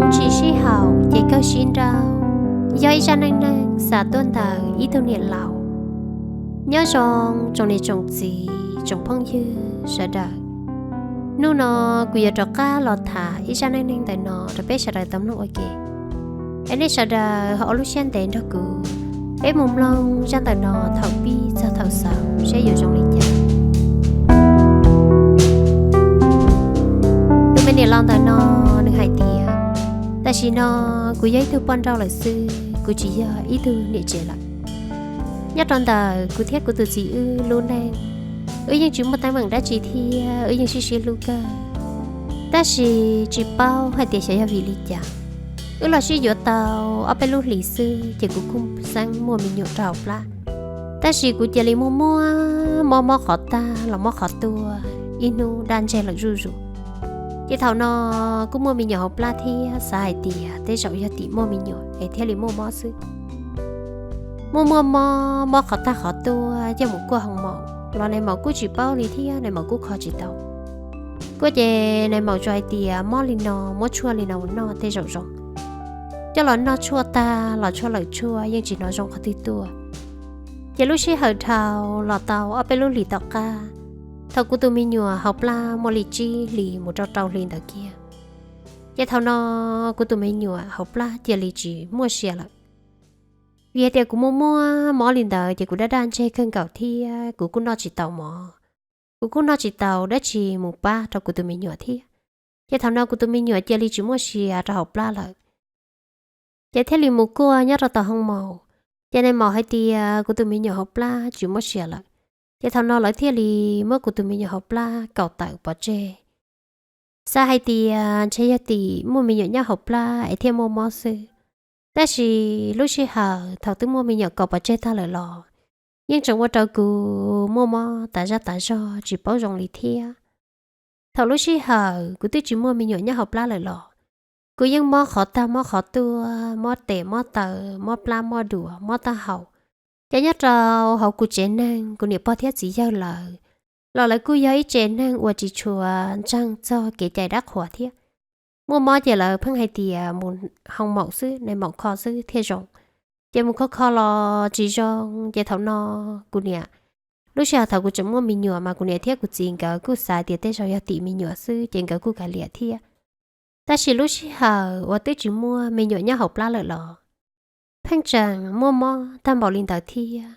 Tsis sib haum ces kawg sib nrauj, yog ib zaj neej neeg xa tuaj ntawm ib tug niam laus. Nyob zoo tsoom niam tsoom txiv tsoom phooj ywg sawv daws, hnub no kuv yuav rov qab los tham ib zaj neej neeg ntawm no rau peb sawv daws tau mloog ua ke. Es nej sawv daws ho ua lub siab ntev nrog kuv, peb mus mloog zaj ntawm no thaum pib txog thaum xaus seb yuav zoo li cas. Tus me niam laus ntawm no nws hais tias, tam sim no kuv yog ib tug poj nrauj lawm xwb, kuv tsis yog ib tug niam tsev lawm. Nyob rau ntawm kuv thiab kuv tus txiv wb lub neej, wb yeej tsis muaj teeb meem dab tsi thiab wb yeej sib sib hlub kawg. Tab sis tsis paub hais tias xyov yog vim li cas, wb los sib yuav tau ob peb lub hlis xwb ces kuv kuj xeeb muaj me nyuam rau hauv plab. Tab sis kuv cia li muaj muaj mob mob qhov tag los mob qhov tuaj, ib hnub daj ntseg lawm zuj zus. Ces thaum no kuj muaj me nyuam hauv plab thiab, xav hais tias tej zaum yog tim muaj me nyuam es thiaj li muaj mob xwb. Muaj muaj mob mob qhov tag qhov tuaj, coj mus kuaj hoo maum los nais maum kuj tsis paub li thiab nais maum kuj kho tsis tau. Kuaj ces nais maum tsuas hais tias mob li no muab tshuaj li no mus noj tej zaum zoo. Coj los noj tshuaj tag los tshuaj lawm tshuaj yeej tsis hnov zoo qhov twg tuaj. Ces lub sij hawm dhau los tau ob peb lub hlis tom qab, thaum kuv tus me nyuam hauv plab muaj li tsib hlis mus rau rau hlis ntawd kiag, ces thaum no kuv tus me nyuam hauv plab cia li tsis muaj sia lawm. Vim hais tias kuv muaj muaj mob li ntawd ces kuv daj daj ntseg kawg nkaus thiab kuv kuj noj tsis tau mov, kuv kuj noj tsis tau dab tsi mus pab rau kuv tus me nyuam thiab. Ces thaum no kuv tus me nyuam cia li tsis muaj sia rau hauv plab lawm. Ces thiaj li mus kuaj nyob rau tom hoo maum, ces nais maum hais tias kuv tus me nyuam hauv plab tsis muaj sia lawm. Ces thaum no lawv thiaj li muab kuv tus me nyuam hauv plab kaus tawm pov tseg. Xav hais tias ntshe yog tim muaj me nyuam nyob hauv plab es thiaj muaj mob xwb. Tab sis lub sij hawm thaum twb muaj me nyuam kaus pov tseg tag lawm los yeej tseem ua rau kuv muaj mob tas zaj tas zog tsis paub zoo li thiab. Thaum lub sij hawm kuv twb tsis muaj me nyuam nyob hauv plab lawm los kuv yeej mob qhov tag mob qhov tuaj, mob tes mob taw, mob plab mob duav mob taub hau. Ces nyob rau hauv kuv tsev neeg kuv niam pog thiab txiv yawg lawv los lawv kuj yog ib tsev neeg uas tsis tshua ntseeg txog kev cai dab qhuas thiab. Muaj mob ces lawv pheej hais tias mus hoo maum xwb, nais maum kho xwb thiaj zoo. Ces mus kho kho los tsis zoo, ces thaum no kuv niam, lub sij hawm thaum kuv tseem muaj me nyuam mas kuv niam thiab kuv txiv nkawd kuj xav tias tej zaum yog tim me nyuam xwb ces nkawd kuj kav liam thiab. Tab sis lub sij hawm uas twb tsis muaj me nyuam nyob hauv plab lawm los pheej tseem muaj mob tag npaum li ntawd thiab.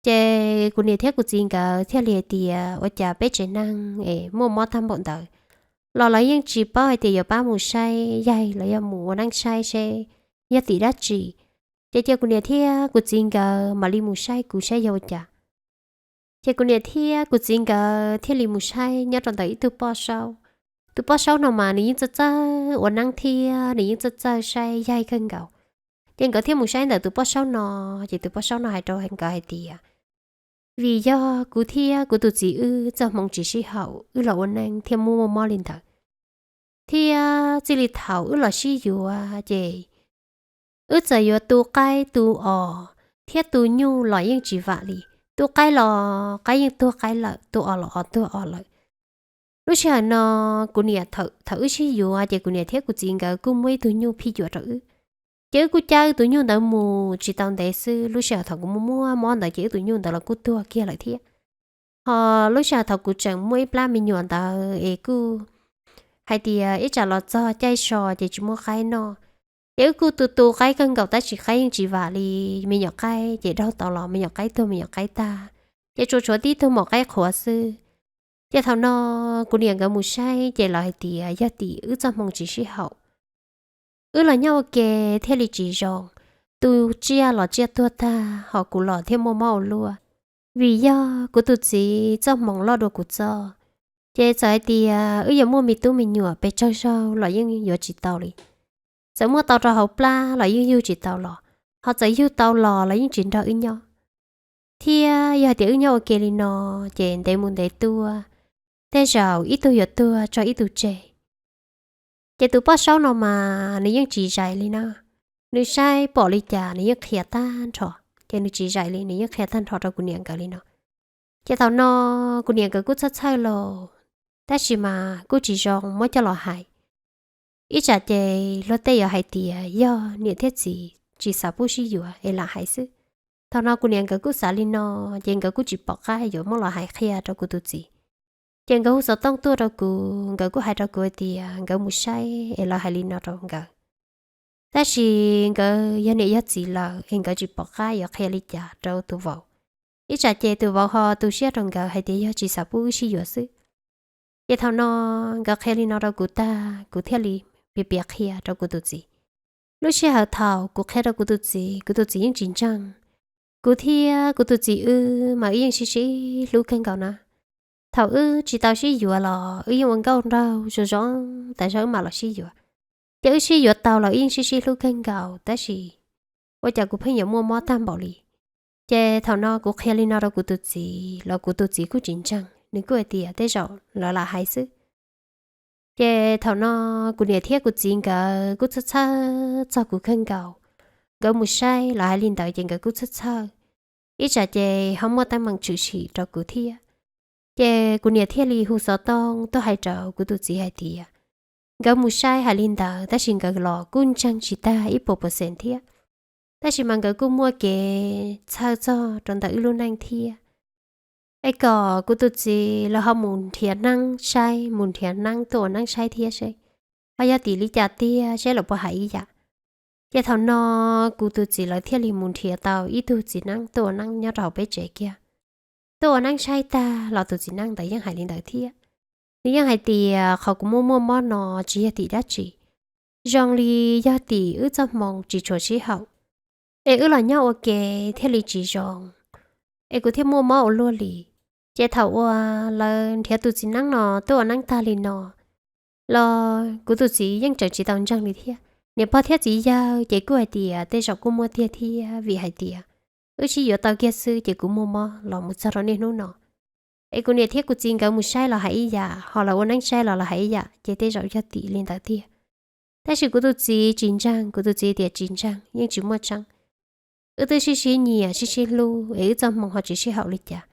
Ces kuv niam thiab kuv txiv nkawd thiaj li hais tias ua cas peb tsev neeg es muaj mob tag npaum ntawd los lawv yeej tsis paub hais tias yuav pab mus saib yaig los yog mus ua neeb saib seb yog tim dab tsi. Ces cia kuv niam thiab kuv txiv nkawd mam li mus saib kuv saib yog ua cas. Ces kuv niam thiab kuv txiv nkawd thiaj li mus saib nyob rau ntawm ib tug poj saub. Tus poj saub no mas nws yeej txawj txawj ua neeb thiab nws yeej txawj txawj saib yaig kawg nkaus. Ces nkawd thiaj mus saib ntawm tus poj saub no, ces tus poj saub no hais rau nkawd hais tias, vim yog kuv thiab kuv tus txiv wb txoj hmoo tsis sib haum wb los ua neej thiaj muaj muaj mob li ntawd. Thiab txij li thaum wb los sib yuav ces wb txawm yuav tu qaib tu os thiab tu nyuj los yeej tsis vam li. Tu qaib los qaib yeej tuag qaib lawm, tu os los os tuag os lawm. Lub sij hawm no kuv niam, thaum wb sib yuav ces kuv niam thiab kuv txiv nkawd kuj muaj ib tug nyuj phij cuam rau wb. Ces wb kuj cab wb tus nyuj ntawd mus tsis tau ntev xwb, lub sij hawm thaum kuv muaj muaj mob ntawd ces wb tus nyuj ntawd los kuj tuag kiag lawm thiab. Ho lub sij hawm thaum kuv tseem muaj ib plab me nyuam ntawd es kuj hais tias ib tsam los txog caij so ces tsis muaj qaib noj. Ces wb kuj tu tu qaib kawg nkaus tab sis qaib yeej tsis vam li. Me nyuam qaib ces daug tau los me nyuam qaib tuag me nyuam qaib tag, ces tsuas tshuav tib tug maum qaib qhuav xwb. Ces thaum no kuv niam nkawd mus saib ces lawv hais tias yog tim wb txoj hmoo tsis sib haum, wb los nyob ua ke thiaj li tsis zoo. Tu tsiaj los tsiaj tuag tag, ho kuv los thiaj muaj mob ua luaj. Vim yog kuv tus txiv txoj hmoov loj dua kuv txoj, ces txawm hais tias wb yuav muaj me tub me nyuam pes tsawg zaug los yeej yuav tsis tau li. Txawm muaj tau rau hauv plab los yeej yug tsis tau los, ho txawm yug tau los los yeej tsis nrog wb nyob. Thiab yog hais tias wb nyob ua ke li no, ces ntev mus ntev tuaj, tej zaum ib tug yuav tuag tso ib tug tseg. Ces tus poj saub no mas nws yeej tsis zais li na, nws saib pom li cas nws yeej qhia tag nrho, ces nws tsis zais li, nws yeej qhia tag nrho rau kuv niam nkawd li no. Ces thaum no kuv niam nkawd kuj txhawj txhawj los, tab sis mas kuj tsis zoo muab coj los hais. Ib tsam ces luag tej yuav hais tias yog niam thiab txiv tsis xav pub sib yuav es lam hais xwb. Thaum no kuv niam nkawd kuj xav li no, ces nkawd kuj tsis pom qab yuav muab los hais qhia rau kuv tus txiv. Ces nkawd hu xov tooj tuaj rau kuv, nkawd kuj hais rau kuv hais tias nkawd mus saib es lawv hais li no rau nkawd. Tab sis nkawd yog niam yog txiv lawm es nkawd tsis pom qab yuav qhia li cas rau tus vauv. Ib tsam ces tus vauv ho tu siab rau nkawd hais tias yog tsis xav pub wb sib yuav xwb. Ces thaum no nkawd qhia li no rau kuv tag, kuv thiaj li piav piav qhia rau kuv tus txiv. Lub sij hawm thaum kuv qhia rau kuv tus txiv, kuv tus txiv yeej tsis ntseeg. Kuv thiab kuv tus txiv wb mas wb yeej sib sib hlub kawg nkaus na. Thaum wb tsis tau sib yuav los wb yeej ua nkauj nraug zoo zoo tas zog wb mam los sib yuav. Ces wb sib yuav tau los wb yeej sib sib hlub kawg nkaus, tab sis ua cas kuv pheej yuav muaj mob tag npaum li. Ces thaum no kuv qhia li no rau kuv tus txiv los kuv tus txiv kuj tsis ntseeg, nws kuj hais tias tej zaum lawv lam hais xwb. Ces thaum no kuv niam thiab kuv txiv nkawd kuj txhawj txhawj txog kuv kawg nkaus. Nkawd mus saib los hais li ntawd ces nkawd kuj txhawj txhawj. Ib tsam ces ho muaj teeb meem tshwm sim rau kuv thiab. Ces kuv niam thiaj li hu xov tooj tuaj hais rau kuv tus txiv hais tias nkawd mus saib hais li ntawd tab sis nkawd los kuj ntseeg tsis tag ib puas percent thiab. Tab sis mas nkawd kuj muaj kev txhawj txog rau ntawm wb lub neej thiab. Es kom kuv tus txiv lawv ho mus nrhiav neeb saib, mus nrhiav neeb tuaj ua neeb saib thiab seb ho yog tim li cas tiag, seb lawv puas hais ib yam. Ces thaum no kuv tus txiv lawv thiaj li mus nrhiav tau ib tug txiv neeb tuaj ua neeb nyob rau hauv peb tsev kiag. Tuaj ua neeb saib tag los tus txiv neeb ntawd yeej hais li ntawd thiab. Nws yeej hais tias qhov kuv muaj muaj mob no tsis yog tim dab tsi, zoo li yog tim wb txoj hmoo tsis tshua sib haum. Es wb los nyob ua ke thiaj li tsis zoo, es kuv thiaj muaj mob ua luaj li. Ces thaum uas lawv nrhiav tus txiv neeb no tuaj ua neeb tag li no los kuv tus txiv yeej tseem tsis tau ntseeg li thiab. Niam pog thiab txiv yawg ces kuj hais tias tej zaum kuj muaj tiag thiab, vim hais tias wb sib yuav tau kiag xwb ces kuv muaj mob los mus txog rau niaj hnub no. Es kuv niam thiab kuv txiv nkawd mus saib los hais ib yam, ho lawv ua neeb saib los los hais ib yam, ces tej zaum yog tim li ntawd tiag. Tab sis kuv tus txiv tsis ntseeg, kuv tus txiv tias tsis ntseeg, yeej tsis muaj tseeb. Wb twb sib sib nyiam sib sib hlub es wb txoj hmoo ho tsis sib haum li cas.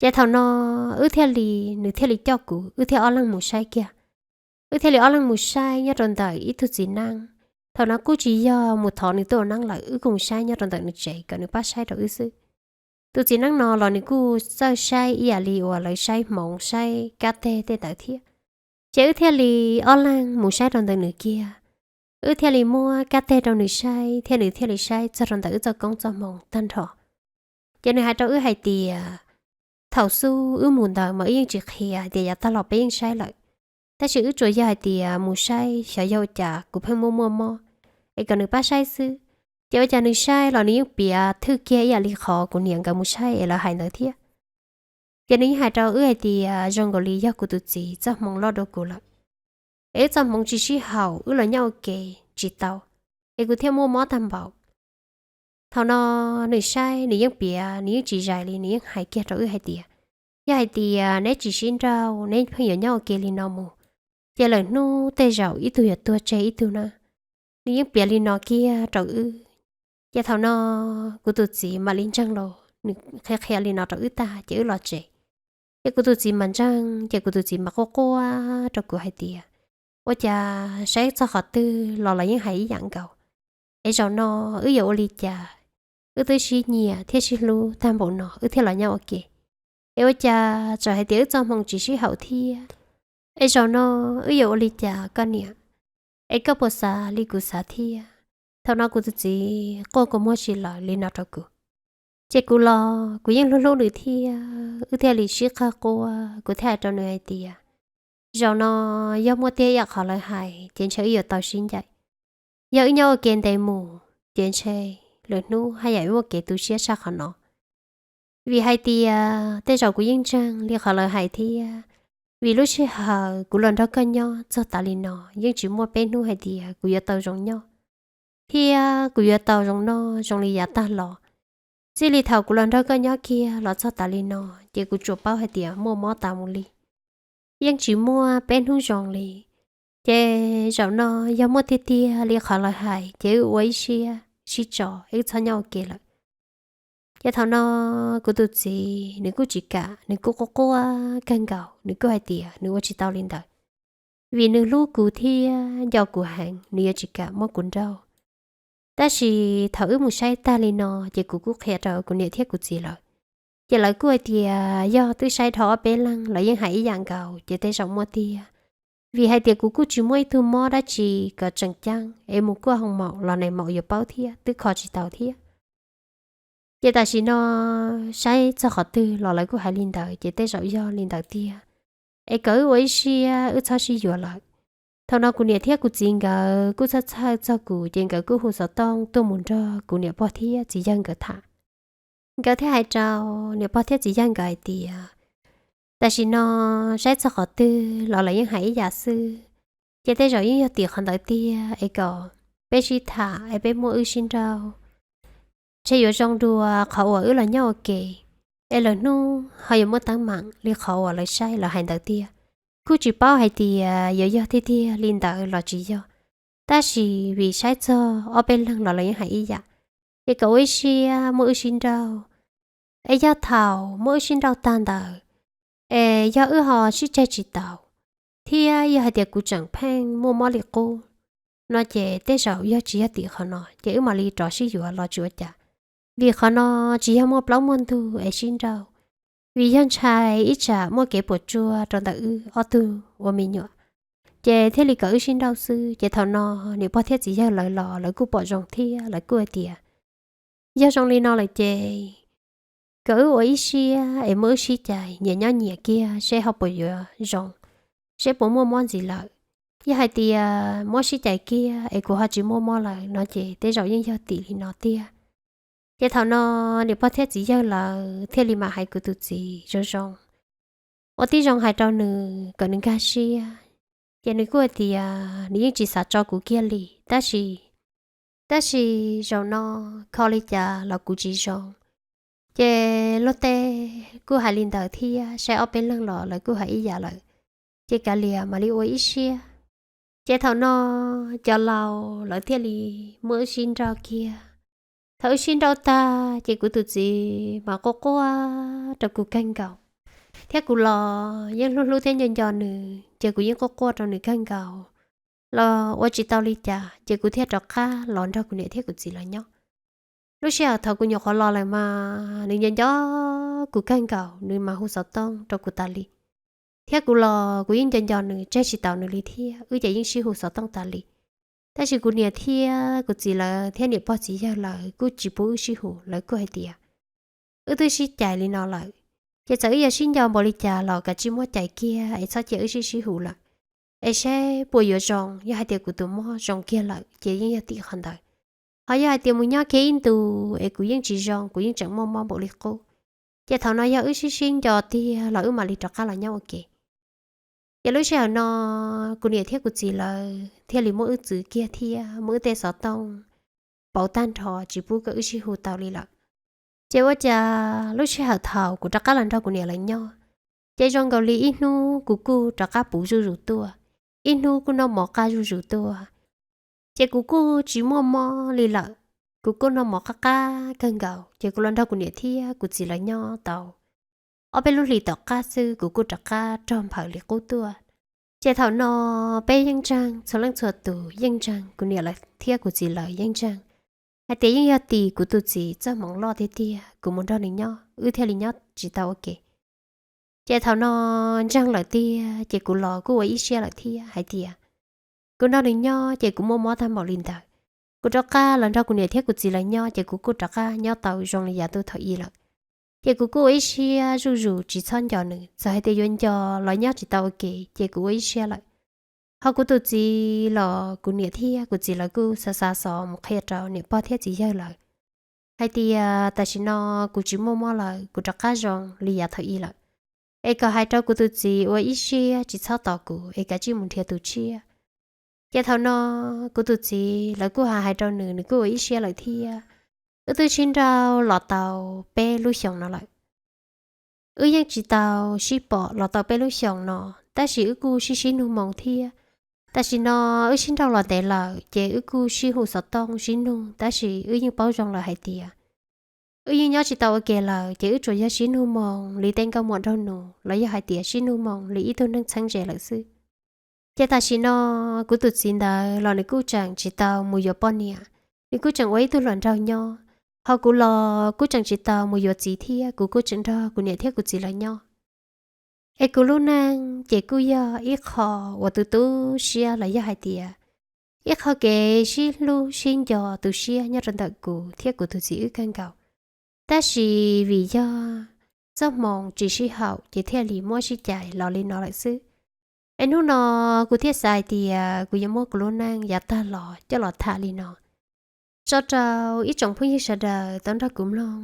Ces thaum no wb thiaj li, nws thiaj li coj kuv, wb thiaj ob leeg mus saib kiag. Wb thiaj li ob leeg mus saib nyob rau ntawm ib tug txiv neeb. Thaum no kuj tsis yog mus thov nws tuaj ua neeb lawm, wb kuj mus saib nyob rau ntawm nws tsev kom nws pab saib rau wb xwb. Tus txiv neeb no los nws kuj txawj saib ib yam li uas lawv saib hmoov saib kab teg tej ntawd thiab. Ces wb thiaj li ob leeg mus saib rau ntawm nws kiag. Wb thiaj li muab kab teg rau nws saib thiab nws thiaj li saib txog rau ntawm wb txoj koob txoj hmoov tag nrho. Ces nws hais rau wb hais tias thaum xub wb mus ntawd mas wb yeej tsis qhia hais tias yav tag los peb yeej saib lawm, tab sis wb tsuas yog hais tias mus saib xyov yog ua cas kuv pheej muaj muaj mob, es kom nws pab saib xwb. Ces ua cas nws saib los nws yeej piav thwj kiag ib yam li qhov kuv niam nkawd mus saib es lawv hais ntawd thiab. Ces nws yeej hais rau wb hais tias zoo nkaus li yog kuv tus txiv txoj hmoov loj dua kuv lawm, es wb txoj hmoov tsis sib haum, wb los nyob ua ke tsis tau, es kuv thiaj muaj mob tag npaum. Thaum no nws saib nws yeej piav, nws yeej tsis zais li, nws yeej hais kiag rau wb hais tias yog hais tias neb tsis sib nrauj, neb pheej yuav nyob ua ke li no mus, ces lawm hnub tej zaum ib tug yuav tuag tseg ib tug na. Nws yeej piav li no kiag rau wb. Ces thaum no kuv tus txiv mam li ntseeg los nws qhia qhia li no rau wb tag ces wb los tsev. Ces kuv tus txiv mam ntseeg ces kuv tus txiv mam quaj quaj rau kuv hais tias ua cas saib txog qhov twg los los yeej hais ib yam nkaus. Es zaum no wb yuav ua li cas? Wb twb sib nyiam thiab sib hlub tag npaum no wb thiaj los nyob ua ke, es ua cas txawm hais tias wb txoj hmoo tsis sib haum thiab? Es zaum no wb yuav ua li cas koj niam? Es koj puas xav li kuv xav thiab? Thaum no kuv tus txiv quaj kua muag si lawm li no rau kuv. Ces kuv los kuv yeej hlub hlub nws thiab wb thiaj li sib qawg quaj, kuv thiaj hais rau nws hais tias zaum no yog muaj tiag ib yam qhov lawv hais ces ntshe wb yuav tau sib ncaim. Yog wb nyob ua ke ntev mus ces ntshe lwm hnub haj yam muaj kev tu siab tshaj qhov no. Vim hais tias tej zaum kuv yeej ntseeg li qhov lawv hais thiab, vim lub sij hawm kuv los nrog koj nyob txog tas li no yeej tsis muaj peb hnub hais tias kuv yuav tau zoo nyob thiab kuv yuav tau zoo noj zoo li yav tag los. Txij li thaum kuv los nrog koj nyob kiag los txog tas li no ces kuv tsuas paub hais tias muaj mob tas mus li, yeej tsis muaj peb hnub zoo li. Ces zaum no yog muaj tiag tiag li qhov lawv hais ces wb ua ib siab sib tso, wb txhob nyob ua ke lawm. Ces thaum no kuv tus txiv nws kuj tsis kam, nws kuj quaj quaj kawg nkaus, nws kuj hais tias nws ua tsis tau li ntawd. vim nws hlub kuv thiab nco kuv heev, nws yuav tsis kam muab kuv nrauj. Tab sis thaum wb mus saib tag li no, ces kuv kuj qhia rau kuv niam thiab kuv txiv lawm. Ces lawv kuj hais tias yog twb saib dhau ob peb leeg los yeej hais ib yam nkaus, ces tej zaum muaj tiag. Vim hais tias kuv kuj tsis muaj ib tug mob dab tsi kom tseem ceeb es mus kuaj hoo maum los nais maum yuav paub thiab, twb kho tsis tau thiab. Ces tam sim no saib txog qhov twg los lawv kuj hais li ntawd, ces tej zaum yog li ntawd tiag. Es kom wb ua ib siab, wb txhob sib yuav lawm. Thaum no kuv niam thiab kuv txiv nkawd kuj txhawj txhawj txog kuv, ces nkawd kuj hu xov tooj tuaj mus nrog kuv niam pog thiab txiv yawg nkawd tham. Nkawd thiaj hais rau niam pog thiab txiv yawg nkawd hais tias, tam sim no saib txog qhov twg los lawv yeej hais ib yam xwb, ces tej zaum yeej yog tim qhov ntawd tiag, es kom peb sib tham es peb muab wb sib nrauj, ntshe yuav zoo dua qhov uas wb los nyob ua ke, es lwm hnub ho yuav muaj teeb meem li qhov uas lawv saib lawv hais ntawd tiag. Kuj tsis paub hais tias yuav yog tiag tiag li ntawd los tsis yog, tab sis vim saib txog ob peb leeg los lawv yeej hais ib yam, ces kom ua ib siab muab wb sib nrauj. Es yog thaum muab wb sib nrauj tag ntawd, es yog wb ho sib tseg tsis taus, thiab yog hais tias kuv tseem pheej muaj mob li qub no, ces tej zaum yog tsis yog tim qhov no, ces wb mam li rov sib yuav los tsis ua cas. Vim qhov no tsis yog muaj plaub muaj ntug es sib nrauj, vim yog ntshai ib tsam muaj kev puas tsuaj rau ntawm wb ob tug ua me nyuam, ces thiaj li kom wb sib nrauj xwb. Ces thaum no niam pog thiab txiv yawg lawv los lawv kuj pom zoo thiab lawv kuj hais tias, yog zoo li no lawm ces kom wb ua ib siab es muab wb sib cais nyias nyob nyias kiag seb ho puas yuav zoo, seb puas muaj mob ntxiv lawm. Yog hais tias muab sib cais kiag es kuv ho tsis muaj mob lawm no ces tej zaum yeej yog tim li no tiag. Ces thaum no niam pog thiab txiv yawg lawv thiaj li mam hais kuv tus txiv zoo zoo, ua tib zoo hais rau nws kom nws nkag siab. Ces nws kuj hais tias nws yeej tsis xav tso kuv kiag li, tab sis, tab sis zaum no kho li cas los kuv tsis zoo. Ces luag tej kuj hais li ntawd thiab, saib ob peb leeg los lawv kuj hais ib yam lawm, ces kav liam mam li ua ib siab. Ces thaum no cov laus lawv thiaj li muab wb sib nrauj kiag. Thaum wb sib nrauj tag ces kuv tus txiv mas quaj quaj rau kuv kawg nkaus, thiab kuv los yeej hlub hlub thiab nco nco nws, ces kuv yeej quaj quaj rau nws kawg nkaus, los ua tsis tau li cas, ces kuv thiaj rov qab los nrog kuv niam thiab kuv txiv lawv nyob. Lub sij hawm thaum kuv nyuam qhuav los lawm mas nws nco nco kuv kawg nkaus, nws mas hu xov tooj rau kuv tas li. Thiab kuv los kuv yeej nco nco nws, tseg tsis taus nws li thiab, wb ces yeej sib hu xov tooj tas li. Tab sis kuv niam thiab kuv txiv lawv thiab niam pog txiv yawg lawv kuj tsis pub wb sib hu, lawv kuj hais tias, wb twb sib cais li no lawm, ces txawm wb yuav sib nco npaum li cas los kav tsij muab cais kiag es txhob cia wb sib sib hu lawm, es seb puas yuav zoo. Yog hais tias kuv tus mob zoo kiag lawm ces yeej yog tim qhov ntawd. Ho yog hais tias mus nyob kiag ib ntus es kuv yeej tsis zoo, kuv yeej tseem muaj mob npaum li qub, ces thaum no yog wb sib sib nco tiag los wb mam li rov qab los nyob ua ke. Ces lub sij hawm no kuv niam thiab kuv txiv lawv thiaj li muab wb txwv kiag thiab muab wb tej xov tooj pauv tag nrho, tsis pub kom wb sib hu tau li lawm. Ces ua cas lub sij hawm thaum kuv rov qab los nrog kuv niam lawv nyob, ces zoo nkaus li ib hnub kuv kuj rov qab puv zuj zus tuaj, ib hnub kuj noj mov qab zuj zus tuaj. Ces kuv kuj tsis muaj mob li lawm, kuv kuj noj mov qab qab kawg nkaus, ces kuv los nrog kuv niam thiab kuv txiv lawv nyob tau ob peb lub hlis tom qab xwb kuv kuj rov qab rog nphaws li qub tuaj. Ces thaum no peb yeej ntseeg, txhua leej txhua tus yeej ntseeg, kuv niam lawv thiab kuv txiv lawv yeej ntseeg hais tias yeej yog tim kuv tus txiv txoj hmoov loj tiag tiag kuv mus nrog nws nyob wb thiaj li nyob tsis tau ua ke. Ces thaum no ntseeg lawm tiag ces kuv los kuj ua ib siab lawm thiab hais tias kuv nrog nws nyob ces kuv muaj mob tag npaum li ntawd, kuv rov qab los nrog kuv niam thiab kuv txiv lawv nyob ces kuv kuj rov qab nyob tau zoo li yav ntuj thaum ub lawm. Ces kuv kuj ua ib siab zuj zus tsis txhob nco nws, txawm hais tias yuav nco los nyob tsis tau ua ke, ces kuv ua ib siab lawm. Ho kuv tus txiv los kuv niam thiab kuv txiv lawv kuj xav xav xov mus qhia rau niam pog thiab txiv yawg lawm hais tias tam sim no kuv tsis muaj mob lawm, kuv rov qab zoo li yav thaum ub lawm. Es kom hais rau kuv tus txiv ua ib siab tsis txhob tos kuv es kav tsij mus nrhiav tus tshiab. Ces thaum no kuv tus txiv lawv kuj hais hais rau nws, nws kuj ua ib siab lawm thiab. Wb twb sib nrauj los tau peb lub xyoos no lawm. Wb yeej tsis tau sib pom los tau peb lub xyoos no, tab sis wb kuj sib sib nug moo thiab. Tam sim no wb sib nrauj los ntev lawm ces wb kuj sib hu xov tooj sib nug, tab sis wb yeej paub zoo lawm hais tias wb yeej nyob tsis tau ua ke lawm, ces wb tsuas yog sib nug moo li tej nkauj muam nraug nus los yog hais tias sib nug moo li ib tug neeg txheeb ze lawm xwb. Ces tam sim no kuv tus txiv ntawd los nws kuj tseem tsis tau mus yuav poj niam, nws kuj tseem ua ib tug hluas nraug nyob, ho kuv los kuj tseem tsis tau mus yuav txiv thiab kuv kuj tseem nrog kuv niam thiab kuv txiv lawv nyob. Es kuv lub neej ces kuj yog ib qho uas tu tu siab los yog hais tias ib qho kev sib hlub sib nco tu siab nyob rau ntawm kuv thiab kuv tus txiv wb kawg nkaus. Tab sis vim yog txoj hmoo tsis sib haum ces thiaj li muab sib cais los li no lawm xwb. Es hnub no kuv thiaj xav hais tias kuv yuav muab kuv lub neej yav tag los coj los tham li no tso rau ib tsoom phooj ywg sawv daws tau nrog kuv mloog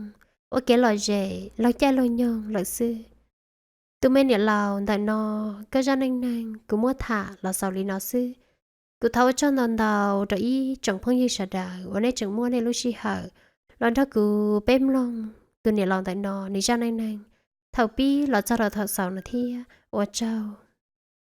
ua kev lom zem laug caij laug nyoog lawm xwb. Tus me niam laus ntawm no, koj zaj neej neeg kuv muab tham los xaus li no xwb. Kuv thov ua tsaug ntau ntau rau ib tsoom phooj ywg sawv daws uas nej tseem muab nej lub sij hawm los nrog kuv peb mloog tus niam laus ntawm no nws zaj neej neeg thaum pib los txog rau thaum xaus no thiab. Ua tsaug.